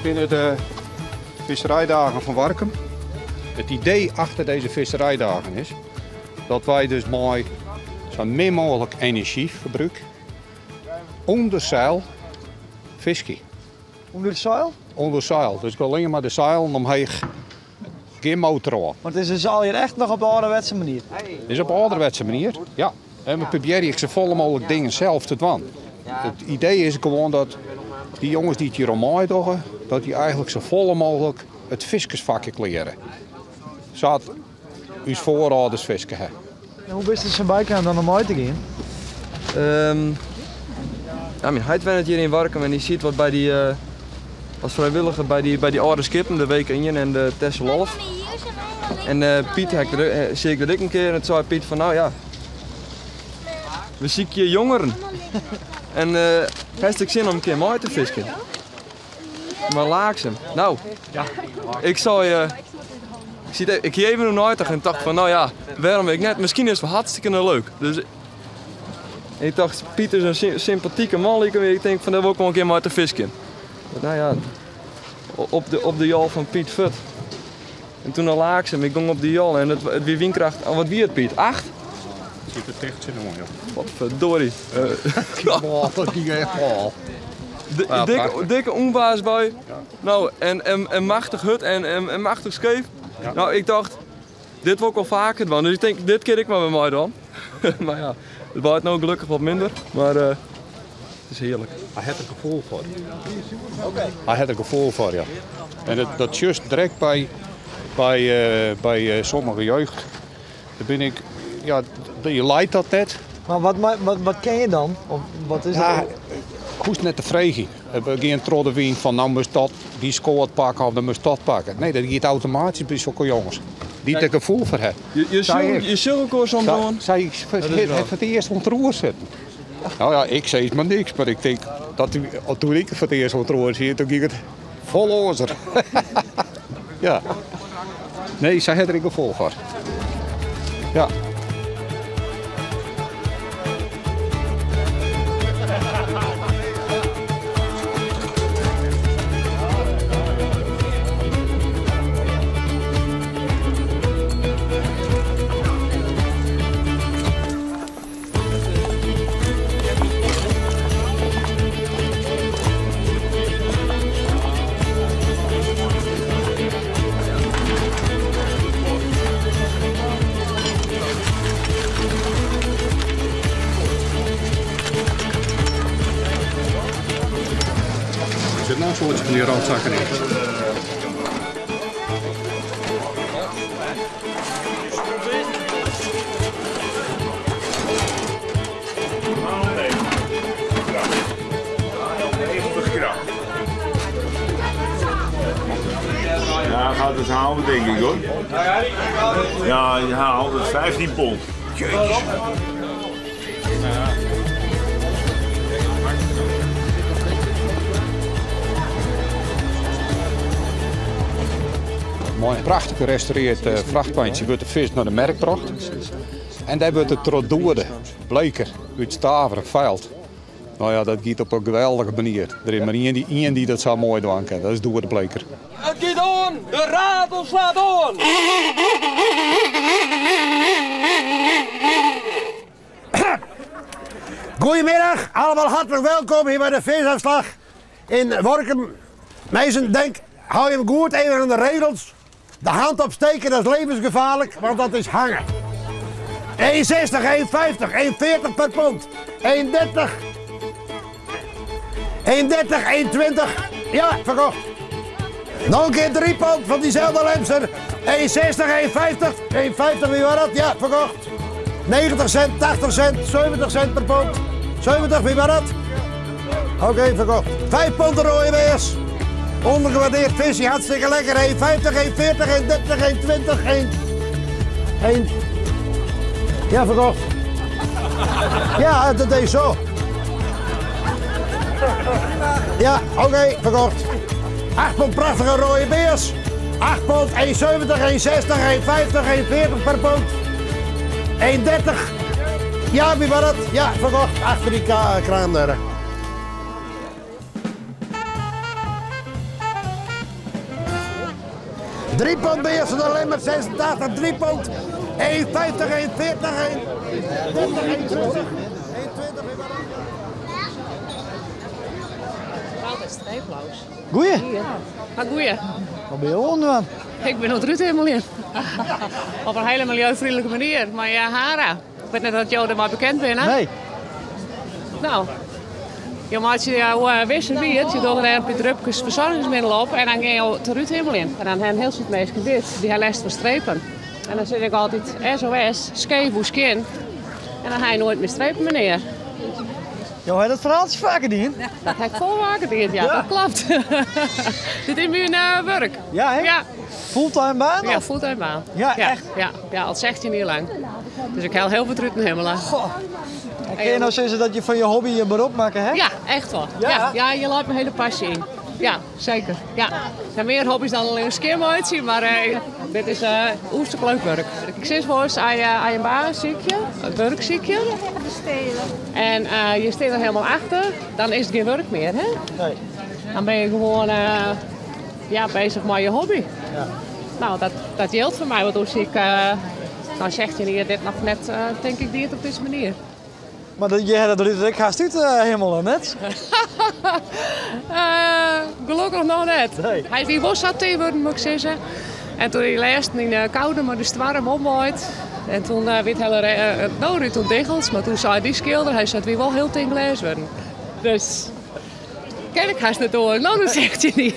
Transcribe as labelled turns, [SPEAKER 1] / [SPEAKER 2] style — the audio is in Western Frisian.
[SPEAKER 1] Dit binne de visserijdagen fan Warkum. It idee achter dizze visserijdagen is dat wy dus mei sa min mooglik enerzjyferbrûk ûnder seil fiskje.
[SPEAKER 2] Ûnder seil?
[SPEAKER 1] Ûnder seil. Dus allinne mar de seilen omheech. Gjin motor oan.
[SPEAKER 2] Want is dus allegear echt noch op de âlderwetse manier?
[SPEAKER 1] Is op de âlderwetse manier, ja. En we probearje ek safolle mooglik dingen sels te dwaan. It idee is gewoan dat dy jonges dy't hjir oan meidogge, dat dy eigentlik safolle mooglik it fiskersfak ek leare. Sa't ús foarâlders fiske ha.
[SPEAKER 2] En hoe bist der sa by kaam dan om mei te gean?
[SPEAKER 3] Ja, myn heit wennet hjir yn Warkum en dy siet wat by dy, as frijwilliger by dy, by dy âlde skippen, de WK ien en de Texel Alf. En Piet ha ik der, seach ik dat ek in kear en toen sei Piet fan nou ja, we sykje jongeren. En hast ek sin om in kear mei te fisken? Mei Laaksum. Nou, ik sei, ik siet, ik hie even oer neitocht en tocht fan nou ja, wêrom ek net? Miskien is it wol hartstikke leuk. Dus ik tocht, Piet is in sympatike man, like my. Ik tink fan dêr wol ik wol in kear mei te fiskjen. Nou ja, op de jol fan Piet fuort. En toen nei Laaksum, ik gong op de jol en it wie wynkracht, oh, wat wie it Piet? 8?
[SPEAKER 1] Siet der ticht tsjinoan, joh.
[SPEAKER 3] Potverdorie.
[SPEAKER 1] Oh, dat gie echt al.
[SPEAKER 3] Ja, dikke ûnwaarsbui. Nou, en machtich hurd en machtich skeef. Nou, ik tocht, dit wol ik wol faker dwaan. Dus ik tink, dit kear ek mar wer meidwaan. Mar ja, it waait no gelokkich wat minder, mar it is hearlik.
[SPEAKER 1] Hy hat der gefoel foar. Hy hat der gefoel foar, ja. En dat sjochst direkt by sommige jeugd. Dêr bin ik, ja, dy leit dat net.
[SPEAKER 2] Mar wat kin je dan? Of wat is dat?
[SPEAKER 1] Hoechst net te freegjen. We gean troch de wyn fan no moatst dat, dy skoat pakke of dan moatst dat pakke. Nee, dat giet automatysk by sokke jonges. Dy't der gefoel foar ha.
[SPEAKER 3] Je sjogge elkoar soms oan.
[SPEAKER 1] Sy hat foar it earst oan it roer sitten. No ja, ik sis mar niks, mar ik tink dat toen ik foar it earst oan it roer siet, toen gie it folle oarser. Ja. Nee, sy hat der ek gefoel foar. Ja. Der sit noch in soartsje fan dy rotsakken yn.
[SPEAKER 4] Ja, gaat het halen, denk ik hoor. Ja, je haalt het 15 pond. Jeetje.
[SPEAKER 1] Mei in prachtich gerestaureerd frachtweintsje wurdt de fisk nei de merk brocht. En dêr wurdt it troch Doede Bleker út Staveren feild. No ja, dat giet op in geweldige manier. Der is mar ien dy't dat sa moai dwaan kin, dat is Doede Bleker.
[SPEAKER 3] It giet oan, de ratel slaat oan!
[SPEAKER 5] Goedemiddag, allemaal hartelijk welkom hier bij de visafslag in Workum. Mensen, denk, hou je hem goed even aan de regels. De hand opsteken, dat is levensgevaarlijk, want dat is hangen. 1,60, 1,50, 1,40 per pond. 1,30. 1,30, 1,20. Ja, verkocht. Nog een keer 3 pond van diezelfde lemster. 1,60, 1,50. 1,50, wie was dat? Ja, verkocht. 90 cent, 80 cent, 70 cent per pond. 70, wie was dat? Oké, verkocht. 5 pond de rode beers. Ondergewaardeerd visje, hartstikke lekker. 1,50, 1,40, 1,30, 1,20, 1... 1... Ja, verkocht. Ja, dat is zo. Ja, oké, verkocht. 8 pond prachtige rode beers. 8 pond, 1,70, 1,60, 1,50, 1,40 per pond. 1,30. Ja, wie was dat? Ja, verkocht. Achter die kraandeuren. Drie pond bij de Lemmer 86, 3 pond. 1,50, 1,40, 1,30, 1,20. 1,20.
[SPEAKER 6] Altijd streeploos.
[SPEAKER 2] Goeie.
[SPEAKER 6] Maar goeie.
[SPEAKER 2] Wat ben je onder?
[SPEAKER 6] Ik ben Ruud helemaal in. Op een hele milieuvriendelijke manier. Maar ja, Hara. Ik weet net dat jou er maar bekend bent, hè?
[SPEAKER 2] Nee.
[SPEAKER 6] Nou, je maakt je jouw wissel wie het. Je doet er een drupjes verzorgingsmiddel op en dan ga je de Ruud helemaal in. En dan hebben heel veel mensen dit, die hij last van strepen. En dan zit ik altijd SOS, scheef hoe skin. En dan ga je nooit meer strepen, meneer.
[SPEAKER 2] Jo, heb je dat verhaaltje vaker dien?
[SPEAKER 6] Dat heb ik vol vaker dien, ja, dat klopt. Dit is mijn werk.
[SPEAKER 2] Ja, hè?
[SPEAKER 6] Ja.
[SPEAKER 2] Fulltime baan?
[SPEAKER 6] Ja,
[SPEAKER 2] of?
[SPEAKER 6] fulltime baan.
[SPEAKER 2] Ja,
[SPEAKER 6] ja,
[SPEAKER 2] echt?
[SPEAKER 6] Ja, ja, al zegt je niet lang. Dus ik haal heel veel trutten hemelen.
[SPEAKER 2] Goh. En kun je nou zeggen dat je van je hobby je beroep maken, hè?
[SPEAKER 6] Ja, echt wel.
[SPEAKER 2] Ja?
[SPEAKER 6] Ja, ja, je laat mijn hele passie in. Ja, zeker. Ja. Er zijn meer hobby's dan alleen een skeermooitje, maar dit is oerlijk leuk werk. Ik zit voor eens aan je baan ziekje, het werkziekje. En je staat er helemaal achter, dan is het geen werk meer, hè?
[SPEAKER 2] Nee.
[SPEAKER 6] Dan ben je gewoon bezig met je hobby.
[SPEAKER 2] Ja.
[SPEAKER 6] Nou, dat geldt voor mij, want hoe zie ik, dan zegt je hier dit nog net, denk ik, dit op deze manier.
[SPEAKER 2] Maar dat, je hebt dat ik haast uit helemaal net.
[SPEAKER 6] Gelukkig nog net.
[SPEAKER 2] Nee.
[SPEAKER 6] Hij wie was dat tegen, moet ik zeggen. En toen hij laatst in de koude, maar de warm opmooit. En toen werd hele nou, toen diggels, maar toen zei die schilder, hij zei, wie wel heel tegen glas worden. Dus, ken ik haast net door. Nou, dat zegt hij niet.